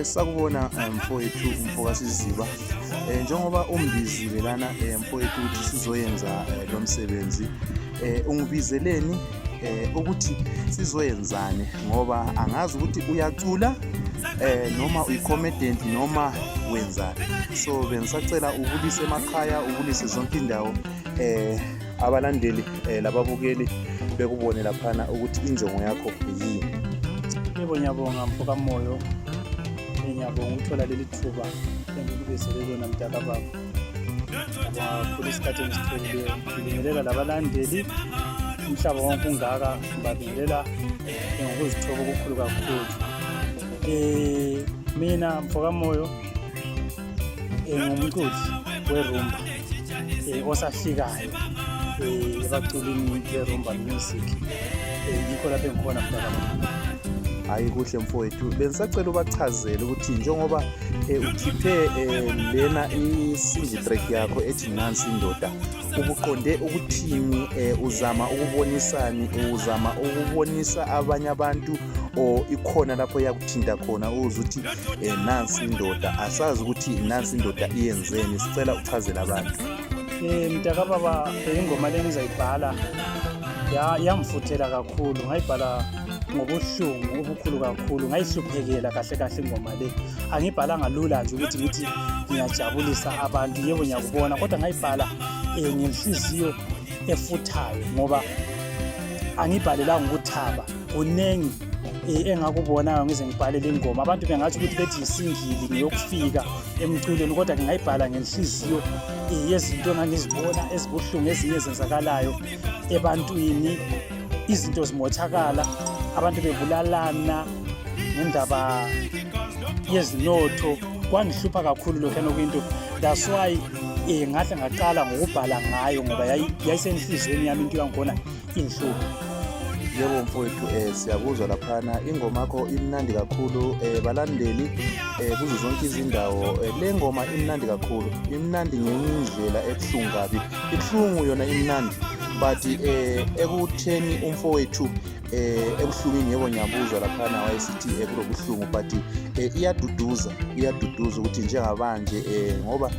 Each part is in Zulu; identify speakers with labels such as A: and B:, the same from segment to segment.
A: Sakubona mfowethu mfokaSiziba. Njengoba umbizile lana mfowethu ukuthi sizoyenza lo msebenzi. Ungibizeleni ukuthi sizoyenzani ngoba angazi ukuthi uyacula noma uyi-comedian noma wenzani. So bengisacela ubulise emakhaya, ubulise zonke indawo abalandeli lababukeli bekubone laphana ukuthi injongo yakho yini.
B: Yebo, ngiyabonga mfokaMoyo. Ngiyabonga ukuthola leli thuba engikubizele lona mntakababa. Ngiyabonga kakhulu isikhathi engisitholileyo. Ngibingelela labalandeli umhlaba wonke ungaka, ngibabingelela ngokuzithoba okukhulu kakhulu. Mina mfokaMoyo ngumculi werumba osahlikayo ebaculini berumba music. Yikho lapho engikhona mntakababa.
A: Hayi kuhle mfowethu, bengisacela ubachazele ukuthi njengoba ukhiphe lena i-single track yakho ethi Nansi Indoda, ubuqonde ukuthini? Uzama ukubonisani? Uzama ukubonisa abanye abantu or ikhona lapho yakuthinta khona uze uthi nansi indoda? Asazi ukuthi nansi indoda iyenzeni, sicela uchazele abantu.
B: Mntakababa, ingoma le ngizayibhala yamfuthela kakhulu, ngayibhala ngobuhlungu obukhulu kakhulu, ngayihluphekela kahle kahle ingoma le. Angibhalanga lula nje ukuthi ngithi ngiyajabulisa abantu, yebo ngiyakubona, kodwa ngayibhala ngenhliziyo efuthayo ngoba angibhalelanga ukuthaba. Kuningi engakubonayo ngize ngibhale le ngoma. Abantu bengatsho ukuthi bethi yi-single ngiyokufika emculweni, kodwa ngingayibhala ngenhliziyo yezinto engangizibona ezibuhlungu, ezinye ezenzakalayo ebantwini, izinto zimothakala, abantu bebulalana ngendaba yezinotho. Kwangihlupha kakhulu lokhuyana okuyinto, that's why ngahle ngaqala ngokubhala ngayo ngoba yayisenhliziyweni yami into yangikhona inhlupho.
A: Yebo mfowethu, siyakuzwa laphana, ingoma yakho imnandi kakhulu. Balandeli kuzo zonke izindawo, le ngoma imnandi kakhulu, imnandi ngenye indlela ebuhlungu kabi, ibuhlungu yona imnandi, but ekutheni umfowethu ebuhlungwini, yebo ngiyabuzwa laphana wayesithi kulobuhlungu, but iyaduduza, iyaduduza ukuthi njengabanje ngoba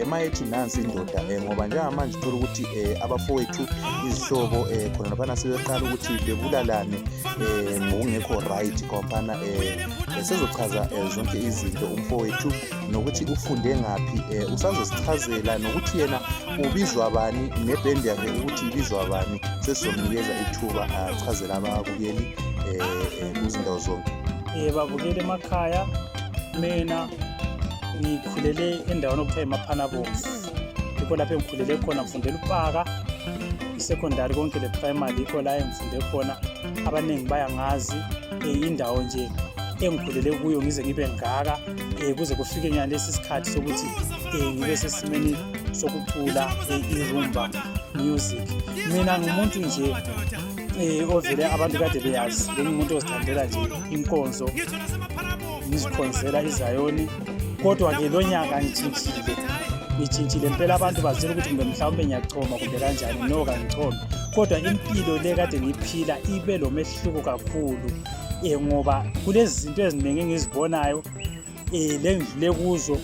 A: mayethi nansi indoda, ngoba njengamanje uthola ukuthi abafowethu, izihlobo khona laphana sebeqala ukuthi bebulalane ngokungekho right khonaphana. Sezochaza zonke izinto umfowethu nokuthi ufunde ngaphi, usazosichazela nokuthi yena ubizwa bani nebhendi yakhe ukuthi ibizwa bani. Sesizomnikeza ithuba achazele ababukeli kuzindawo zonke.
B: Babukeli emakhaya, mina ngikhulele endaweni okuthiwa iMaphanabomvu, yikho lapho engikhulele khona. Ngifundela upaka i-secondary konke le primary, yikho la engifunde khona. Abaningi bayangazi. Indawo nje engikhulele kuyo ngize ngibe ngaka, kuze kufike nyalesi sikhathi sokuthi ngibe sesimeni sokucula irumba music. Mina ngumuntu nje ovele abantu kade beyazi, bengumuntu ozithandela nje inkonzo, ngizikhonzela izayoni, kodwa-ke lo nyaka ngitshintshile, ngitshintshile impela. Abantu bazitshela ukuthi kumbe mhlawumbe ngiyachoma kumbe kanjani. No, kangichomi, kodwa impilo le kade ngiphila ibe lo mehluko kakhulu ngoba kulezi zinto eziningi engizibonayo lengidlule kuzo,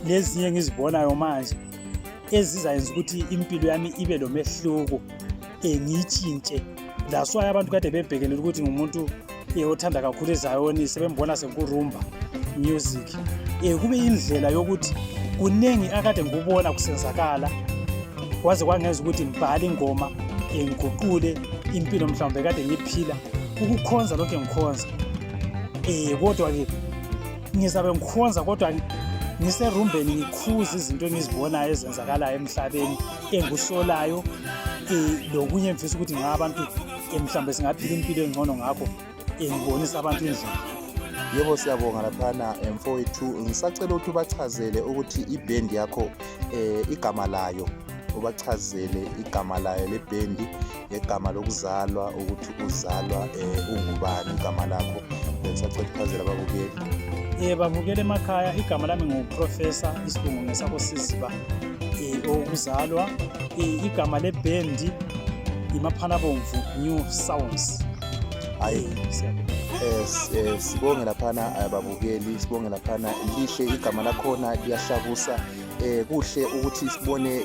B: lezinye engizibonayo manje ezizayenza ukuthi impilo yami ibe lo mehluko, ngiyitshintshe. That's why abantu kade bebhekelele ukuthi ngumuntu othanda kakhulu izayoni, sebembona sekurumba music. Kube indlela yokuthi kuningi akade ngikubona kusenzakala kwaze kwangenza ukuthi ngibhale ingoma, ngiguqule impilo mhlawumbe kade ngiphila ukukhonza lokho engikhonza, kodwa-ke ngizabe ngikhonza kodwa ngiserumbeni, ngikhuza izinto engizibonayo ezenzakalayo emhlabeni engikusolayo, lokunye engifisa ukuthi ngabantu mhlawumbe singaphila impilo engcono ngakho, ngibonisa abantu indlela.
A: Yebo, siyabonga laphana mfowethu. Ngisacela ukuthi ubachazele ukuthi ibhendi yakho igama layo, ubachazele igama layo lebhendi, egama lokuzalwa, ukuthi uzalwa ungubani, igama lakho. Bengisacela ukuchazela ababukeli.
B: Babukele emakhaya, igama lami nguProfessor, isibongo ngesakosiziba, okuzalwa. Igama lebhendi iMaphanabomvu New Sounds.
A: Hayi.
B: Siyabonga.
A: Sibonge laphana babukeli, sibonge laphana, lihle igama lakhona, liyahlabusa. Kuhle ukuthi sibone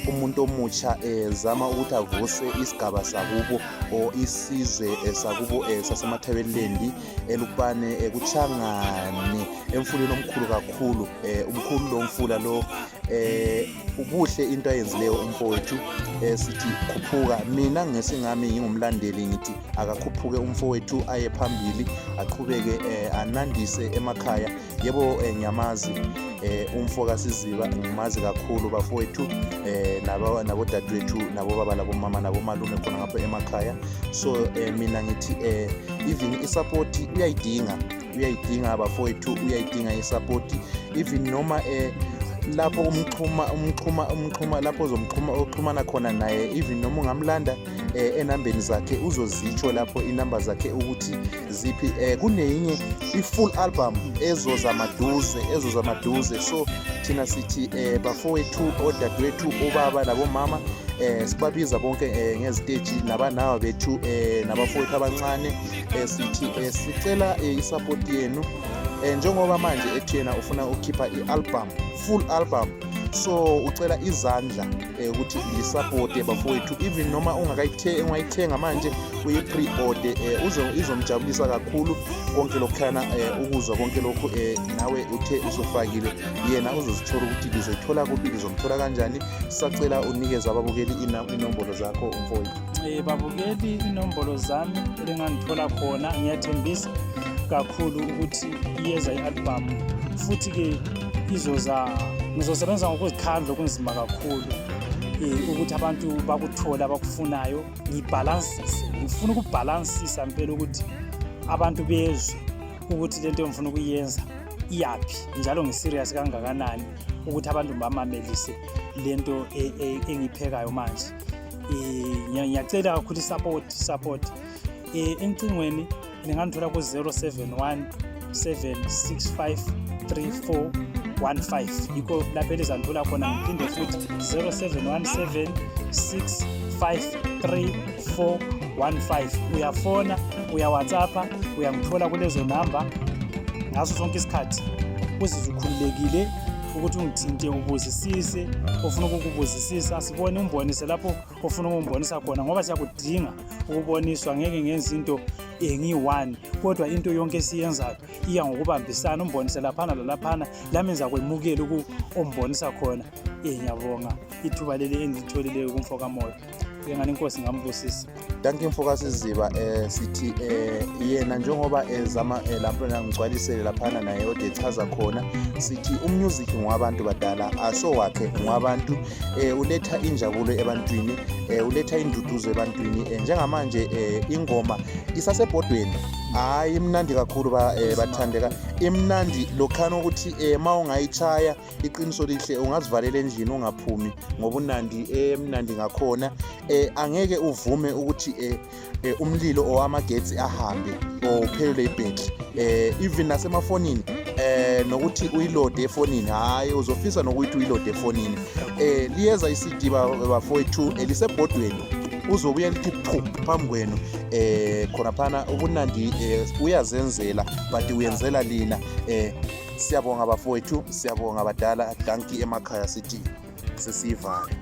A: umuntu omutsha zama ukuthi avuse isigaba sakubo or isizwe sakubo saseMatabeleland, eLupane, kuTshangane, emfuleni omkhulu kakhulu. Umkhulu lo mfula lo. Ubuhle into ayenzileyo umfowethu. Sithi khuphuka. Mina ngesingami ngingumlandeli, ngithi akakhuphuke umfowethu, aye phambili, aqhubeke, anandise emakhaya. Yebo, ngiyamazi umfo kaSiziba, ngimazi kakhulu bafowethu, nabo nabodadewethu, nabobaba, labomama, nabomalume khona ngapha emakhaya. So mina ngithi even isupport uyayidinga, uyayidinga bafowethu, uyayidinga isupport, even noma lapho umxhuma lapho uzomxhuma, oxhumana khona naye, even noma ungamlanda enambeni zakhe, uzozitsho lapho inamba zakhe ukuthi ziphi. Kuneyinye i-full album ezoza maduze, ezoza maduze. So thina sithi bafowethu, odadewethu, obaba nabomama, sibabiza bonke ngeziteji, nabanawa bethu, nabafowethu abancane, sithi sicela isupport yenu, njengoba manje ethi yena ufuna ukukhipha i-album, full album. So ucela izandla ukuthi lisupporte bafowethu, even noma ungayithenga manje, uyi-pre-order, izomjabulisa kakhulu konke lokhuyana, ukuzwa konke lokhu. Nawe uthe usufakile, yena uzozithola ukuthi lizoyithola kuphi, lizomthola kanjani. Sacela unikeze ababukeli inombolo zakho, mfowethu.
B: Babukeli, inombolo zami elingangithola khona, ngiyathembisa kakhulu ukuthi iyeza i-album, futhi-ke izoza. Ngizosebenza ngokuzikhandla okunzima kakhulu ukuthi abantu bakuthole abakufunayo. Ngibhalansise, ngifuna ukubhalansisa mpela ukuthi abantu bezwe ukuthi lento engifuna ukuyenza iyaphi, njalo ngiserious kangakanani ukuthi abantu bamamelise lento engiphekayo manje. Ngiyacela kakhulu i-support, support. Encingweni ningangithola ku-071 765 3415, yikho lapho elizangithola khona. Ngiphinde futhi, 0717 653415. Uyafona, uyawhatsappa, uyangithola kulezo namba ngaso sonke isikhathi. Uzizwe ukhululekile ukuthi ungithinte, ubuzisise ofuna ukukubuzisisa, sibone, umbonise lapho ofuna ukumbonisa khona, ngoba siyakudinga ukuboniswa. Ngeke ngenze into ngiyi-one, kodwa into yonke esiyenzayo iya ngokubambisana. Umbonise laphana lalaphana, lami ngizakwemukela ombonisa khona. Ngiyabonga ithuba leli engilitholileyo kumfo kamoya. Ngani inkosi ngambusisa.
A: Dankie, mfo kaSiziba. Sithi yena njengoba ezama lapho ngigcwalisele laphana naye ode echaza khona, sithi umusic ngwabantu badala, aso wakhe, ngwabantu. Uletha injabulo ebantwini, uletha induduzo ebantwini. Njengamanje ingoma isasebhodweni, hayi, imnandi kakhulu ba bathandeka, imnandi lokhana ukuthi ma ungayitshaya, iqiniso lihle, ungazivalela endlini ungaphumi ngobunandi emnandi ngakhona. Angeke uvume ukuthi umlilo owamagetsi ahambe or uphelelwe ibhetri, even nasemafonini, nokuthi uyilode efonini, hayi, uzofisa nokuthi uyilode efonini. Liyeza iCD bafowethu, elisebhodweni, uzobuya lithi phu phambi kwenu khona phana. Ubunandi uyazenzela, but uyenzela lina. Siyabonga bafowethu, siyabonga badala, dankie emakhaya. Sithi sesiyivale.